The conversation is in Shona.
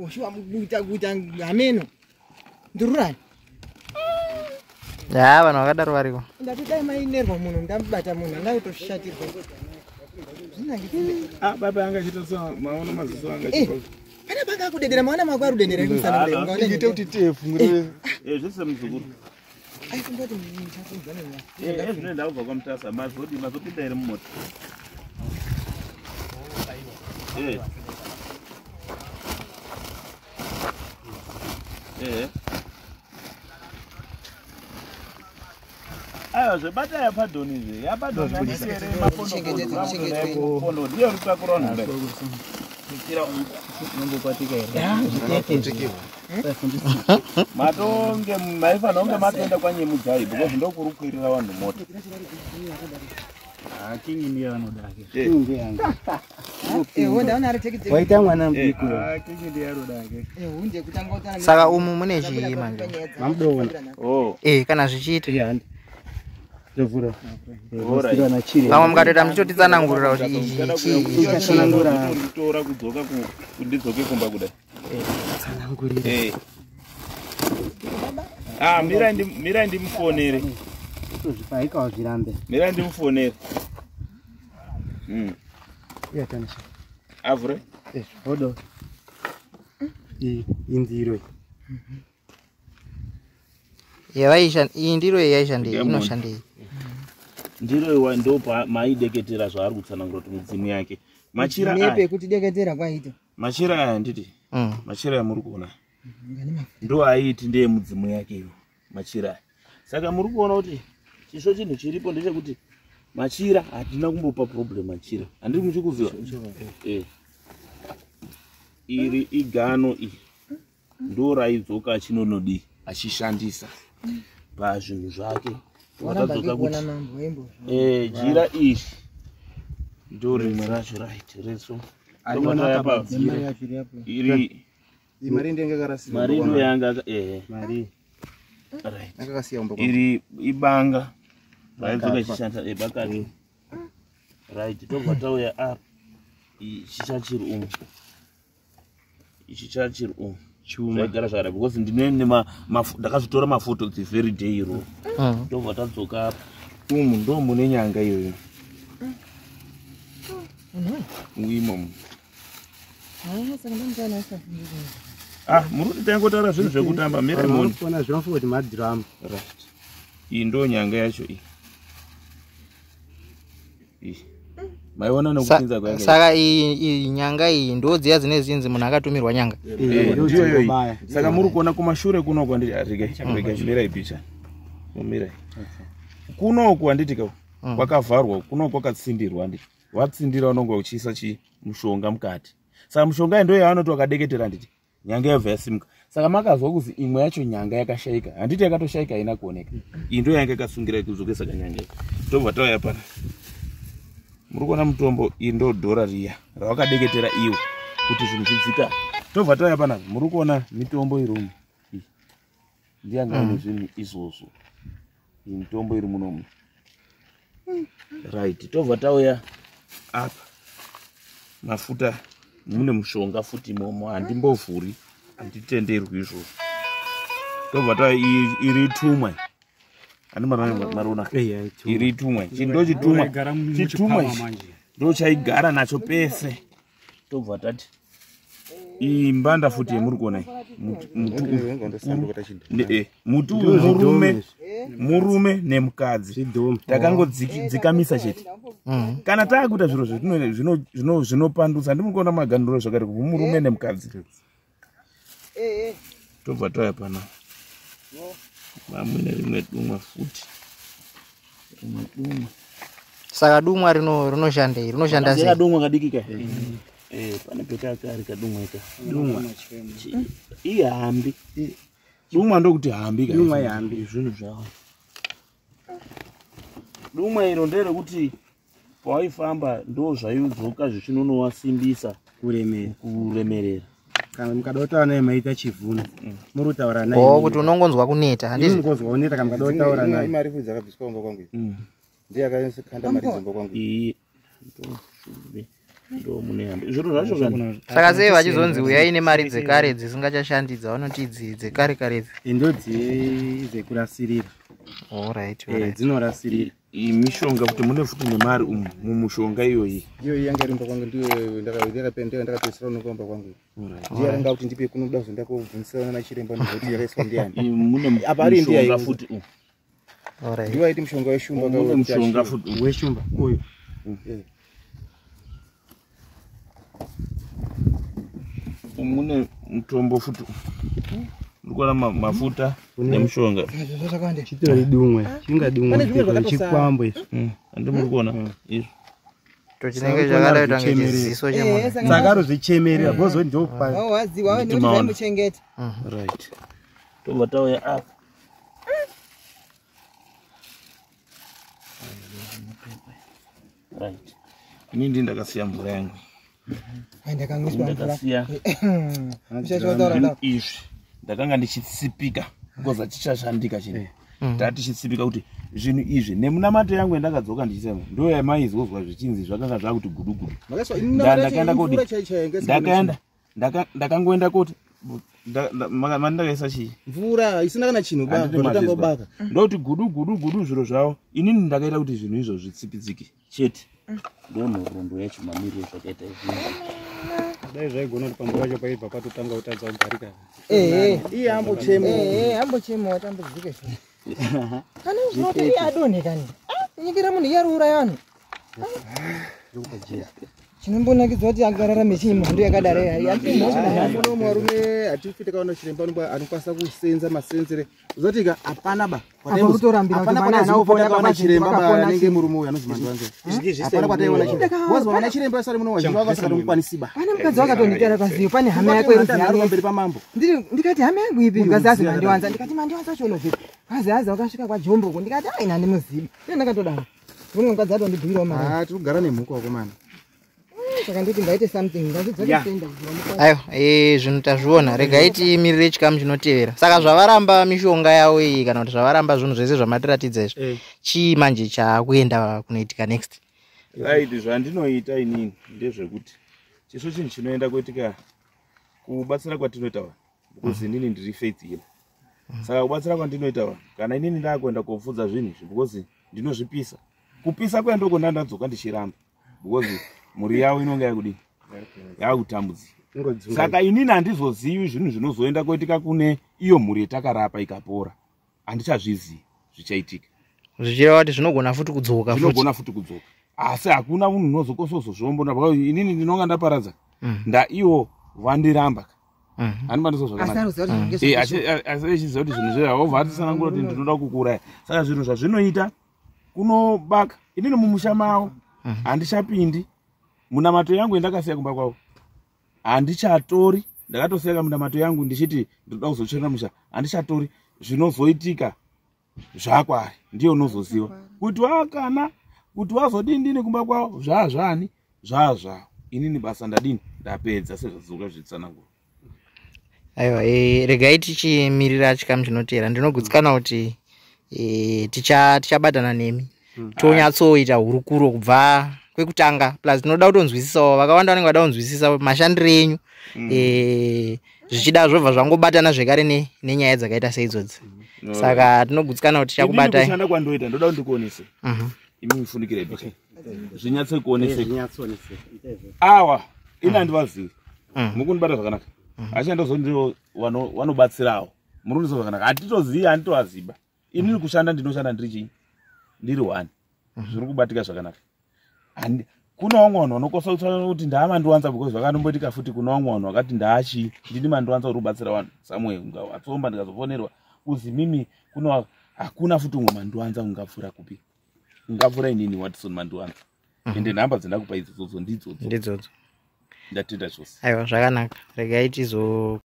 Shuwa kuita kuita hameno. Ndururani. Ya, vanhu vakadaro variko. Ndati dai mainerwa munhu ndamubata munhu angaitoshatirwa. Zvinangitire. Ah, baba anga achiita sa maona maziso anga Eh. achipa. Pane panga akudedera maona mako arudedera kumusana kudai. Ungaona Ite kuti tefu ngire. Eh, zvese muzukuru. Ai kumboti muchakunzwa nenyaya. Eh, zvinoenda kubva kwaMutasa. Mazodi mazopinda here mumota? Eh. Eh. Aiwa zvebata yapadhoni izvi yapadhoni handisere mapondo ndiyo rutakura vanhu kudai. Matonge maifanira kunge matoenda kwaNyemudzai because ndokuri kukwirira vanhu mota. Ah, kingi ndiye anoda ake. Eh, ndaona ari tekiteki. Waita mwana mudiki. Ah, kingi ndiye anoda ake. Eh, hunde kutanga kutaura. Saka umu mune chii manje? Mamudoona. Oh. Eh, kana zvichiita. Yeah, handi. Ndovhura. Alright. Kana chiri. Vamwe mukatoita muchitotitsanangurira kuti ichi chii ichi chii. Tsanangura. Tora kudzoka kundidzoke kumba kudai. Tsanangurira. Eh. Ah, mirai ndimufonere. Tozvipaika wazvirambe. Mirai ndimufonere. Iya tanisha. Avhure. Eh, hodo. Iyi indiro. iyi. Iyi ndiro iyi yaishandei, Ngemunhu. inoshandei. Ndiro iwa ndo maideketera zvaari kutsanangura kuti midzimu yake. Machira Nepe aya. kuti deketera kwaita. Machira aya nditi. Machira aya muri kuona. Ngani mafuta. Ndo aiti ndeye mudzimu yake iwo machira aya. Saka muri kuona kuti chisvo chinhu chiripo ndechekuti machira hatina kumbopa problem machira. Handiri muchikuziva. Eh. Iri igano iri ndo raidzoka achinonodii achishandisa pazvinhu zvake. Waramba Wakadzoka kuona kuti mambo wembo. eh, jira iri ndo rimwe racho right reso. Aliona Ndobva kabadzira. Iri Mari ndenge karasiya. mari ndo yanga eh Mari. right. Akakasiya kumba kwangu. Iri ibanga raidzoka ichishandisa ebakati right. Tobva tauya apa ichi chachiri umu, ichi chachiri umu Chuma. zvaigara zvakadai because ndine ndakazvitora mafoto the very day iro. Tobva tadzoka apa umu ndo mune nyanga iyoyo imomo. Ah, saka ndamutana asa. Ah, muri kuti taingotaura zvinhu zvekutamba mirai muone. Kuona zvinofunga kuti madrum. Right, iyi ndo nyanga yacho iyi. Iyi maiona nekupinza kwayakaita. Saka iyi nyanga iyi ndo dziya dzine zinzi munhu akatumirwa nyanga. Eh, ndiyo iyoyi. Baya. Saka muri kuona kumashure kunoku handiti rega mirai picha mirai kunoku handiti ka kwakavharwa kunoku kwakatsindirwa handiti watsindira unonge uchiisa chi mushonga mukati. Saka mushonga iyi ndo yavanoti wakadeketera handiti nyanga yobva yasimuka. Saka makazwa kuzi imwe yacho nyanga yakashaika handiti yakatoshaika haina kuoneka. Iyi ndo yanga yakasungira kudzoke. Saka nyanga iyi tobva tauya pana muri kuona mutombo iyi ndo dhora riya rawakadeketera iwo kuti zvinhu zvidzikane. Tobva tauya panapa muri kuona mitombo iri umu iyi ndiyanga ine zvinhu izvozvo. Iyi mitombo iri munomu right. Tobva tauya apa mafuta mune mushonga futi imomo handimbovhuri handitenderwi izvozvo. Tobva tauya iyi iri tumwa handi mariona Eh, iri tumwa ichi ndo chitumwa Raigara chitumwa muchipama ichi manje. ndo chaigara nacho pese. Tobva tati iyi mbanda futi yemuri kuona iyi muti uyu. Muti uyu murume murume nemukadzi Zvidhoma. takangodzikamisa chete. Kana taakuita zviro zvinopandutsa ndimuri kuona maganduro zvakare murume nemukadzi. Eh, eh. Tobva tauya pana mamwene rimwe dumwa futi rimwe dumwa. Saka dumwa rinoshandei, rinoshanda sei? Kadumwa kadiki ka. Eh, pane pekakari kadumwa ika dumwa ihambi dumwa ndokuti hambi ka. Dumwa ihambi. Zvinhu zvavo dumwa iro nderekuti pawaifamba ndo zvaidzoka zvichinonowasimbisa Kuremera. kuremerera. Kana mukada kutaura naye maita chivhuno. Muri kutaura naye. Oh, kuti unongonzwa kuneta handizvo? Ndingonzwa kuneta kana mukada kutaura naye. Imari futi dzakabviswa kumba kwangu. Ndiye akakanda mari dzomba kwangu. Iyi ndoshuve. Ndo mune hembe zviro zvacho zvani. Saka sei vachizonzi uyai nemari dzekare dzisingachashandi, dzavanoti idzi dzekare kare idzi? Ndo dzekurasirira. Alright. Dzinorasirira. Iyi mishonga kuti mune futi nemari umu mumushonga iyoyi. Iyoyi yanga iri mumba kwangu, ndiyo ndakapedzisira unokomba kwangu. Ndiyo yanga kuti ndipe kunoda kuzoenda kobvunzisana nachiremba nekuti yakaiswa ndiani. Iyi mune Apa ari ndiye mishonga aiuza. futi umu. Alright. Ndiyo aiti mushonga weshumba. Mune mushonga futi umu. Weshumba uyu. Umu mune mutombo futi umu. Muri kuona mafuta nemushonga. Zvakawanda. Chitori dumwe, chingadumwe Pane zvimwe zvakatosara. chikwambo izvi. Handi muri kuona izvi. To chinenge chakada kuita kunge chiziso chemunhu. Saka arozvichemerera bozoti ndopa. Waziwa nekuti Maona. vaimuchengeta. Right. Tobva tauya apa. Right. Ini ndini ndakasiya mvura yangu. Ndakamwiswa mvura. Ndakasiya Muchachataura. izvi. Ndakanga ndichitsipika because hachichashandika chinhu. Tatichitsipika kuti zvinhu izvi nemunamato yangu yandakadzoka ndichisema ndo yamaizozwa zvichinzi zvakanga zvakuti gudu gudu. Makaiswa Ndakaenda kodi. mvura chai chai Ndakaenda ndakangoenda koti mandakaisa chii? Mvura isina kana chinhu ba Handiti ndatanga mazvizwa. kubaka. Ndoti gudu gudu gudu zviro zvavo. Inini ndakaita kuti zvinhu izvo zvitsipidzike chete. Ndo nhoroondo yacho mamiriro zvakaita izvi. Dai zvaigona kuti pamvura yacho paibva patotanga kutadza kugarika. Ehe. Iye ambochemo. Ehe, ambochema watambudzike zve. Kana uzinoti iye adonhe kani. Ah, nyikira munhu iye ari kuuraya vanhu. Chinombonakidza kuti angararame chii mhando yakadaro iyi. Muno murume hatifi takaona chiremba anokwanisa kusenza masenzere. Uzotika hapana ba. Apa kutorambira kuti Hapana mwana kwataizombopota anaopona takaona baba chiremba ba vakapona anenge chii. murume uyu anozi Mandiwanza. Hapana kwataiona chiremba. Wazi vana chiremba vasari muno wazhinji vakasakatomukwanisi ba. Pane mukadzi wakatonditara paziyo, pane hama yako Ari yeruzivo. pamberi pamambo. Ndikati hama yangu ipi? Munhu Ndikazi azi ruzivo Mandiwanza. Ndikati Mandiwanza wacho unobvepi? Kazi azi wakasvika kwaJombo uko. Ndikati ai handimuzivi. Ine ndakatodaro. Mumwe mukadzi atondibhuirawo mari. Ah, tiri kugara nemhuka wakomana. Saka nditi ngaite something. Ndazvidza kutenda. Aiwa, zvinhu tazviona. Regai timirire chikamu chinotevera. Saka zvavaramba mishonga yavo iyi kana kuti zvavaramba zvinhu zvese zvamatiratidza izvi, chii manje chaakuenda kunoitika next? Right, zvandinoita inini ndezvekuti chiso chinhu chinoenda kuitika kubatsira kwatinoita vanhu because inini ndiri faith healer. Saka kubatsira kwandinoita vanhu kana inini ndakuenda kopfudza zvinhu izvi because ndinozvipisa. Kupisa kwendoko ndandadzoka ndichiramba because mhuri yavo inonga yakudini yakutambudzika. Saka inini handizozivi zvinhu zvinozoenda kuitika kune iyo mhuri yetakarapa ikapora. Handichazvizivi zvichaitika. Zvichireva kuti zvinogona futi kudzoka futi. Zvinogona futi kudzoka. Asi hakuna munhu unozokosozozviombona because inini ndinonga ndaparadza. Ndaiwo vandiramba. Handibandiswa Asi zvakanaka. anoziva kuti zvinhu Asi achiziva kuti zvinhu zve obva atisanangura kuti ndinoda kukuuraya. Saka zvinhu zvazvinoita kunobaka. Inini mumusha mavo handichapindi. Munamato yangu yandakasiya kumba kwavo handichatori. Ndakatosiya kamunamato yangu ndichiti ndinoda kuzotsvena musha. Handichatori. Zvinozoitika zvakwari ndiye unozoziva kuti wakana kuti wazodini kumba kwavo zvaazvani zvaazvavo. Inini basa ndadini ndapedza sezvadzoka zvitsanangura. Aiwa, regai tichimirira chikamu chinotevera. Ndinogutsikana kuti tichabatana nemi tonyatsoita hurukuro kubva kwekutanga. Plus tinoda kutonzwisisawo vakawanda vanenge vada kunzwisisa mashandiro enyu. Zvichida zvobva zvangobatana zvekare nenyaya dzakaita seidzodzi. Saka tinogutsikana kuti tichakubatai. Kushanda kwandoita ndoda kuti ndikuonese. Imi mufunikire picha. Zvinyatse kuoneseka. Awa, ini handivazivi. Mukundibata zvakanaka. Asi ndozondiwo vanobatsirawo. Muri kundizwa zvakanaka. Hatitozivi, handitovaziva. Inini kushanda ndinoshanda ndiri chii? Ndiri one. Zviri kubatika zvakanaka. Kuna vamwe vanhu vanokosa kutaura kuti ndaamandiwanza because zvakanomboitika futi kuna vamwe vanhu vakati ndaachi ndini mandiwanza uri kubatsira vanhu somewhere ungawatsomba ndikazofonerwa kuzi mimi kuna hakuna futi umwe mandiwanza ungapfuura kupi ungapfuura inini Watson Mandiwanza. Ende nhamba dzendakupa idzodzo ndidzodzo. Ndidzodzo. Ndatenda chose. Aiwa, zvakanaka. Regai tizo